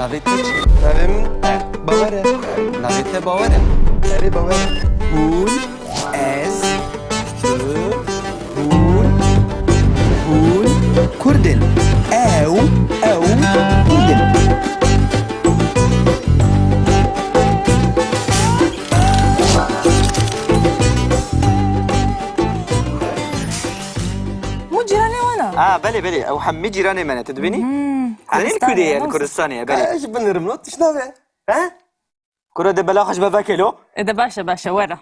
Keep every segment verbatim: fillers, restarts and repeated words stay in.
Navê te çi? Navê min Bawer e. Navê te Bawer e? Erê, Bawer e. Hûn, ez, tu, hûn, hûn Kurd in. Ew, ew Kurd in. Hûn cîranê wan e? Ha, belê, belê. Ew hemî cîranê me ne. Tu dibînî? Hmm. Erê li Kurdistanê, Kurdê ye, li no? Kurdistanê ye, belê. Ez ji bin rim lo, tişt nabe. He? Kuro de bela xwe ji me veke lo. E de baş e, baş e, were.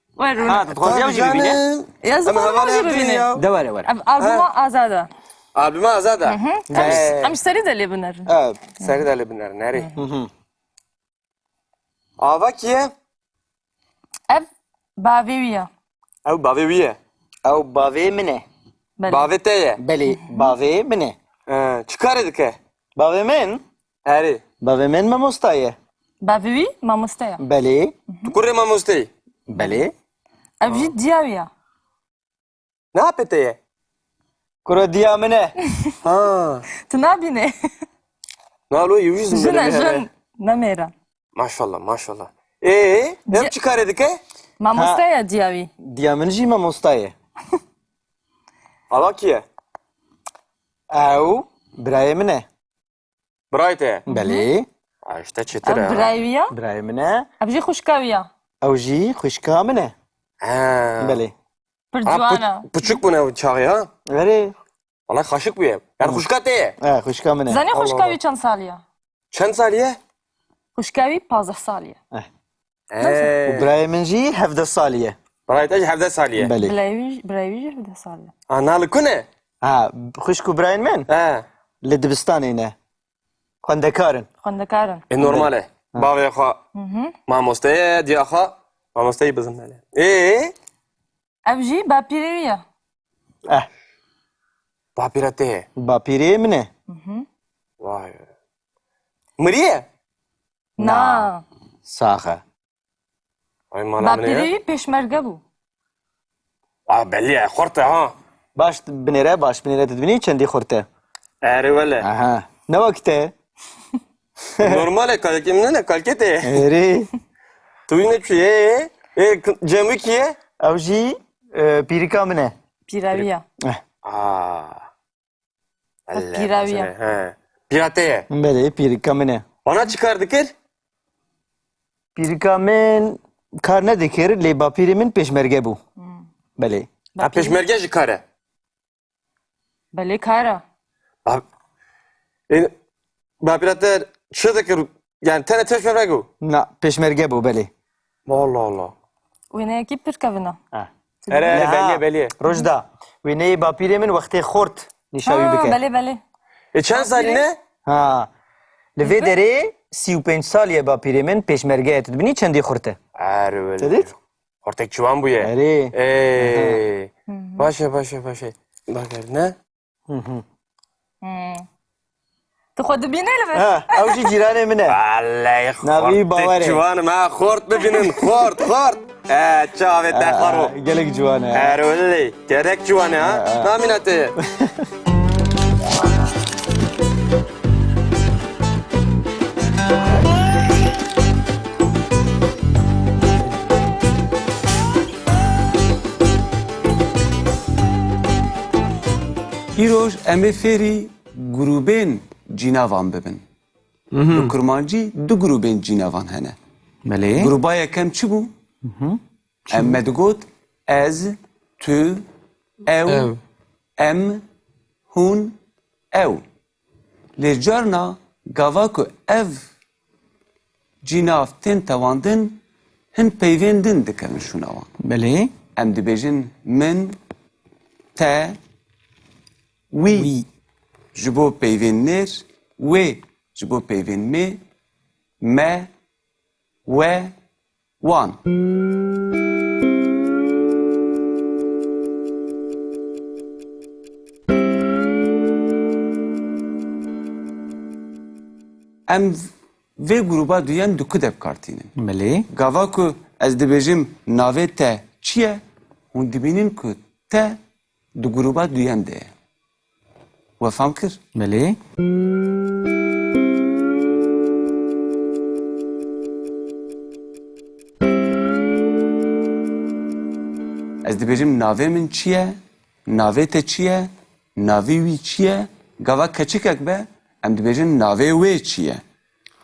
Were, rûne. Ha, tu dixwazî ew jî bibîne? Ez dixwazim ew jî bibîne. De were, were. Ev albuma Azad e. Albuma Azad e? Hı hı. Em, em ji serî de lê binerin. Ev, serî de lê binerin, erê. Hı hı. Ava kî ye? Ev bavê wî ye. Ew bavê wî ye? Ew bavê min e. Belê. Bavê te ye? Belê, bavê min e. He, çi karê dike? Bavê min? Erê. Bavê min mamosta ye. Bavê wî mamoste ye. Belê. Tu kurê mamosteyî? Belê. Ev jî diya wî ye. Ne apê te ye? Kuro diya min e. Ha. Tu nabînê. Na lo, yewî zin Jin e, jin. Ne mêr e. Maşallah, maşallah. Ê, ev çi karê dike? Mamoste ye diya wî. Diya min jî mamosta ye. Ava kî ye? Ew birayê min e. Birayê te ye? Belê. Ha, işte çêtir e, ha. Ev birayê wî ya? Birayê min e. Ev jî xwişka wî ya? Ew jî xwişka min e. Ha. Belê. Pir ciwan e. Piçik bûne ew çaxê, ha? Erê. Wala xaşik bûye. Yani xwişka te ye? E, xwişka min e. Zanî xwişka wî çend salî ye? Çend salî ye? Xwişka wî pazdeh salî ye. Eh. Ee. Û birayê min jî hevdeh salî ye. Birayê te jî hevdeh salî ye? Belê. Birayê wî, birayê wî jî hevdeh salî ye. Ha, na li ku ne? Ha, xwişk û birayên min? He. Li dibistanê ne. Xwendekar in. Xwendekar in. E, normal e. Ha. Bavê xwe mamoste ye, diya xwe mamosteyî bizin, belê. Ê? Ev jî bapîrê wî ye. Eh. Bapîra te ye? Bapîrê min e. Vay. Miriye? Na. Sax e. Ay, mala min e. Bapîrê wî pêşmerge bû. Ah, belî ye, xurt e ha. Baş binêre, baş binêre, tu dibînî çendî xurt e. Erê wele. Aha. Ne wek te. Normal e, kalkê min ne, kalkê te ye. Erê. Tu wî ne çi ye? Ê, k-, cem wî kî ye? Ew jî, e, pîrika min e. Pîra wî ye. Eh. Aa. Pîra wî ye. He. Pîra te ye? Belê, pîrika min e. Wana çi kar dikir? Pîrika min kar nedikir, lê bapîrê min pêşmerge bû. Hmm. Belê. Ha, pêşmerge jî kar e? Belê, kar e. Bap-, ê, bapîra te çi dikir? Yani tenê pêşmerge bû? Na, pêşmerge bû, belê. Allah Allah. Wêneyekî pir kevin e. Ha. Erê, erê, belê, belê. Rojda. Wêneyê bapîrê min wextê xort nîşa wî bike. Belê, belê. E, çend salî ne? Ha. Li vê derê sî û pênc salî ye bapîrê min pêşmerge ye. Tu dibînî çendî xurt e? Erê, belê. Te dît? Xortek ciwan bûye. Erê. Ê. Aha. Baş e, baş e, baş e. Bak, ne? Hı hı. Hmm. Tu xwe dibînî li vir? Ha, ew jî cîranê min e. Wallahî. Navê wî Bawer e. Xortek ciwan e, ha, xort bibînin, xort, xort. E, çavê te xwaro. Ha, gelek ciwan e. Erê wele, gelek ciwan e, ha. Ha, ha. Namîna te. Îroj em ê fêrî grûbên cînavan bibin. Mhm. Li kurmancî du grûbên cînavan hene. Belê. Grûba yekem çi bû? Mhm. Em me digot ez, tu, ew, Ew. em, hûn, ew. Lê carna gava ku ev cînav tên tewandin, hin peyvên din dikevin şûna wan. Belê. Em dibêjin min, te, wî. Wî. Ji bo peyvên nêr, wê. Ji bo peyvên mê, me, we, wan. Em vê grûba duyem di ku de bi kar tînin? Belê. Gava ku ez dibêjim navê te çi ye, hûn dibînin ku te di grûba duyem de ye. We fam kir? Belê. Dibêjim navê min çi ye? Navê te çi ye? Navê wî çi ye? Gava keçikek be, em dibêjin navê wê çi ye?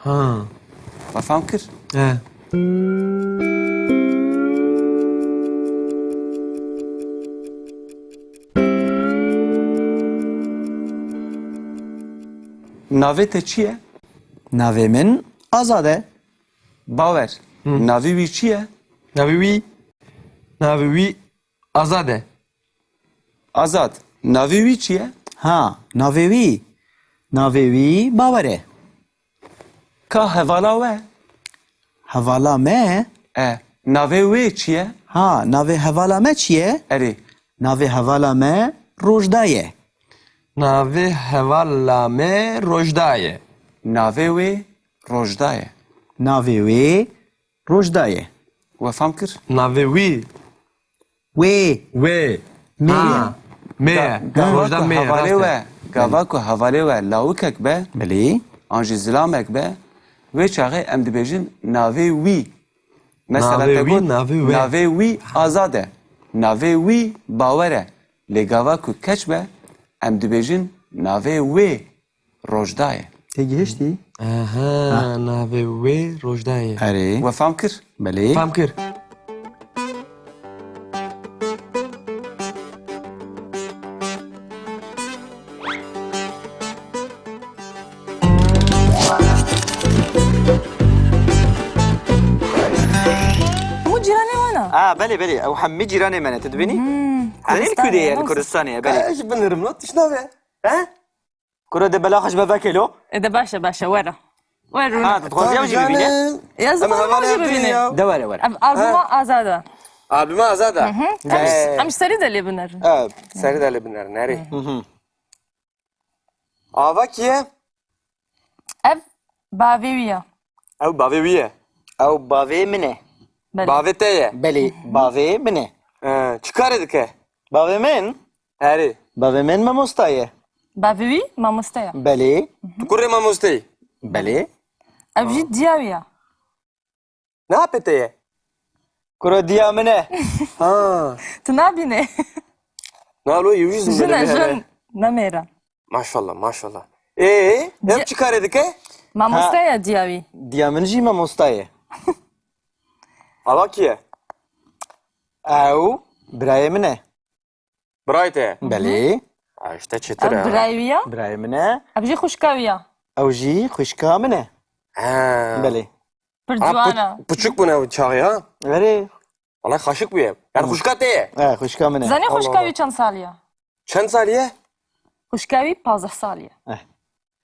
Ha. We fam kir? He. Navê te çi ye? Navê min Azad e. Bawer. Hı. Navê wî çi ye? Navê wî, navê wî Azad e. Azad. Navê wî çi ye? Ha, navê wî. Navê wî Bawer e. Ka hevala we? Hevala me? E, navê wê çi ye? Ha, navê hevala me çi ye? Erê. Navê hevala me Rojda ye. Navê hevala me Rojda ye. Navê wê Rojda ye. Navê wê Rojda ye. We fam kir? Navê wî. Wê. Wê. Me. Ha. Me. Ga-, gava Rojda ku me, hevalê rast e. We, gava ku hevalê we lawikek be, belê, an jî zilamek be, wê çaxê em dibêjin navê wî. Mesela navê te wî, got, navê wê. Navê wî Azad e. Navê wî Bawer e. Lê gava ku keç be, em dibêjin navê wê Rojda ye. Tê gihiştî? Aha, ha, navê wê Rojda ye. Erê. We fam kir? Belê. Fam kir. Hemû cîranê wan e? A, belê, belê. Ew hemî cîranê me ne, tu dibînî? Hmm, Kurdistanê ye, li Kurdistanê ye, belê. Ez ji binirim, no, tişt nabe. He? Kuro de bela xwe ji me veke lo. E de baş e, baş e, were. Were rûne. Ha, tu dixwazî ew jî bibîne? Ez dixwazim ew jî bibîne. De were, were. Ev albuma Azad e. Albuma Azad e? Hı hı. Em, em ji serî de lê binerin. Evet, serî de lê binerin, erê. Hı hı. Ava kî ye? Ev bavê wî ye. Ew bavê wî ye? Ew bavê min e. Belê. Bavê te ye? Belê, bavê min e. Ee, çi karê dike? Bavê min? Erê. Bavê min mamosta ye. Bavê wî mamoste ye. Belê. Tu kurê mamosteyî? Belê. Ev jî diya wî ye. Ne apê te ye? Kuro diya min e. Ha. Tu nabîne. Na lo yewî zû. Jin e, jin. Ne mêr e. Maşallah, maşallah. Ê, ev çi karê dike? Mamoste ye diya wî. Diya min jî mamosta ye. Ava kî ye? Ew birayê min e. Birayê te ye? Belê. Ha, işte çetir e. Ev birayê wî ya? Birayê min e. Ev jî xwişka wî ya? Ew jî xwişka min e. Ha. Belê. Pir ciwan e. Piçik bûne ew çaxê ha? Erê. Wala xaşik bûye. Yani xwişka te ye? E, xwişka min e. Zanî xwişka wî çend salî ye? Çend salî ye? Xwişka wî pazdeh salî ye. Eh.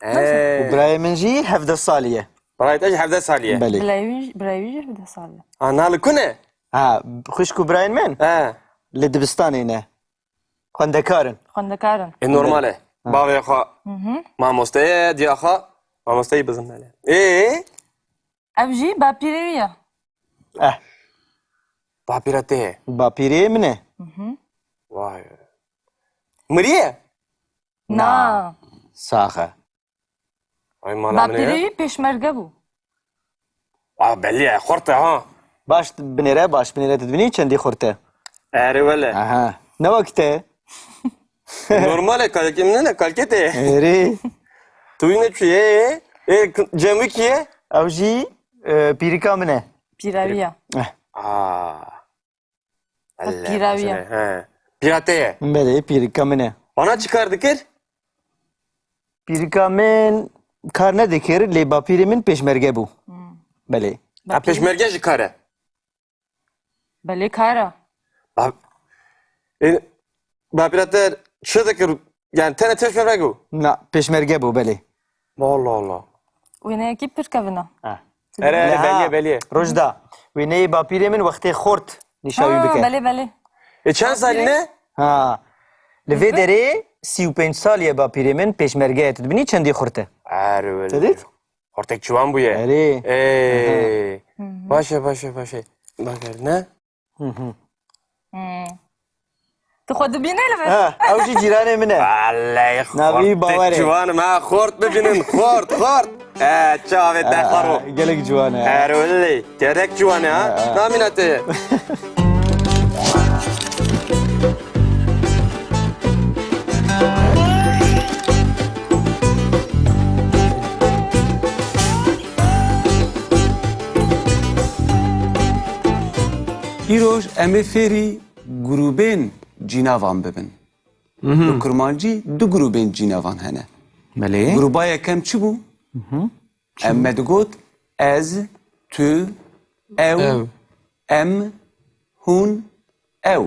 Ee. Û birayê min jî hevdeh salî ye. Birayê te jî hevdeh salî ye? Belê. Birayê wî, birayê wî jî hevdeh salî ye. Ha, na li ku ne? Ha, xwişk û birayên min? Ha. Li dibistanê ne. Xwendekar in. Xwendekar in. E, normal e. Ha. Bavê xwe mamoste ye, diya xwe mamosteyî bizin belê. Ê? Ev jî bapîrê wî ye. Eh. Bapîra te ye? Bapîrê min e. Vay. Miriye? Na. Sax e. Ay, mala min e. Bapîrê wî pêşmerge bû. Wa, belî ye, xurt e ha. Baş binêre, baş binêre, tu dibînî çendî xurt e. Erê wele. Aha. Ne wek te. Normal e, kalkê min ne, kalkê te ye. Erê. Tu wî ne çi ye? Ê, k-, cem wî kî ye? Ew jî, e, pîrika min e. Pîra wî ye. Eh. Aa. Ev pîra wî ye. He. Pîra te ye? Belê, pîrika min e. Ana çi kar dikir? Pîrika min kar nedikir, lê bapîrê min pêşmerge bû. Hmm. Belê. Ha, pêşmerge jî kar e? Belê, kar e. Bap-, e, bapîra te çi dikir? Yani tenê pêşmerge bû? Na, pêşmerge bû, belê. Allah Allah. Wêneyekî pir kevin e. Ha. Erê, erê, belî ye, belî ye. Rojda. Wêneyê bapîrê min wextê xort nîşa wî bike. Ha, belê, belê. E, çend salî ne? Ha. Li vê derê sî û pênc salî ye bapîrê min pêşmerge ye. Tu dibînî çendî xurt e? Erê, belê. Te dît? Xortek ciwan bûye. Erê. Ê. Aha. Baş e, baş e, baş e. Bak, ne? Hı hı. Hmm. Tu xwe dibînî li vir? Ha, ew jî cîranê min e. Wellehî, navê wî Bawer e. Xort ciwan e, xort bibînin, xort, xort. E, çavê te xwaro. Ha, gelek ciwan e. Erê wele, gelek ciwan e ha. Ha, ha. Namîna te ye? Îroj em ê fêrî grûbên cînavan bibin. Bi kurmancî du grûbên cînavan hene. Belê. Grûba yekem çi bû? Em me digot ez, tu, ew, Ew. em, hûn, ew.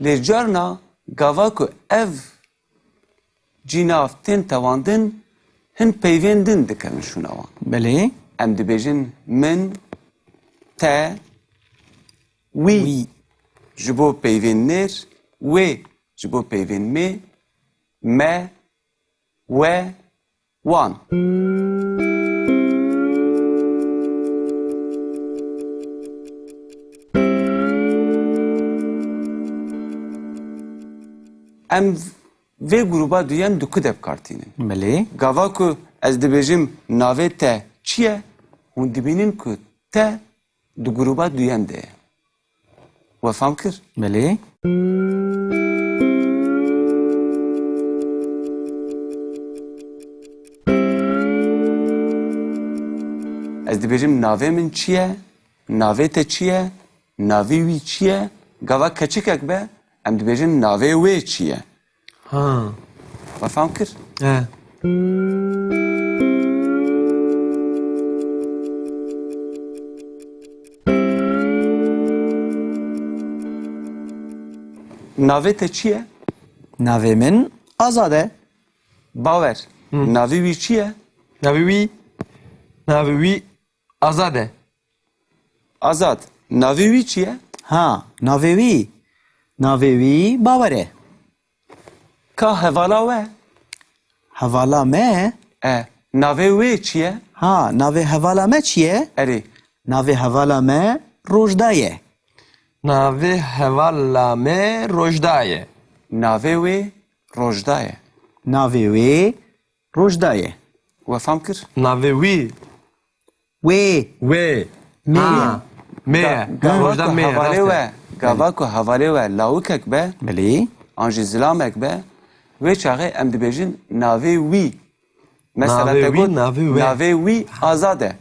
Lê carna gava ku ev cînav tên tewandin, hin peyvên din dikevin şûna wan. Belê. Em dibêjin min, te, wî. Wî. Ji bo peyvên nêr, wê. Ji bo peyvên mê, me, we, wan. Em vê grûba duyem di ku de bi kar tînin? Belê. Gava ku ez dibêjim navê te çi ye, hûn dibînin ku te di grûba duyem de ye. We fam kir? Belê. Ez dibêjim navê min çi ye? Navê te çi ye? Navê wî çi ye? Gava keçikek be, em dibêjin navê wê çi ye? Ha. We fam kir? He. Navê te çi ye? Navê min Azad e. Bawer. Hı. Navê wî çi ye? Navê wî, navê wî Azad e. Azad. Navê wî çi ye? Ha, navê wî. Navê wî Bawer e. Ka hevala we? Hevala me? E, navê wê çi ye? Ha, navê hevala me çi ye? Erê. Navê hevala me Rojda ye. Navê hevala me Rojda ye. Navê wê Rojda ye. Navê wê Rojda ye. We fam kir? Navê wî. Wê. Wê. Me. Ha. Me. Ga-, gava Rojda ku me, hevalê rast e. We, gava ku hevalê we lawikek be, Belê. An jî zilamek be, wê çaxê em dibêjin navê wî. Mesela Navê te wî, got, navê wê. Navê wî Azad e.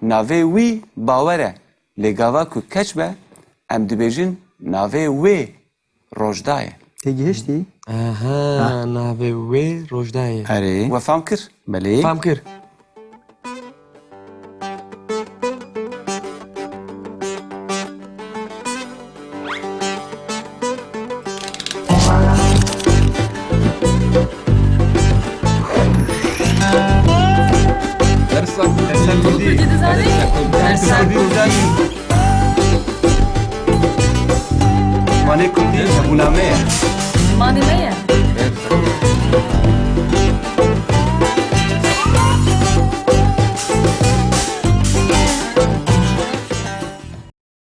Navê wî Bawer e. Lê gava ku keç be, em dibêjin navê wê Rojda ye. Tê gihiştî? Aha, Ha. navê wê Rojda ye. Erê. We fam kir? Belê. Fam kir. Dersa Kurdî. Dersa Kurdî. Dersa Kurdî. Zimanê Kurdî hebûna me ye. Zimanê me ye.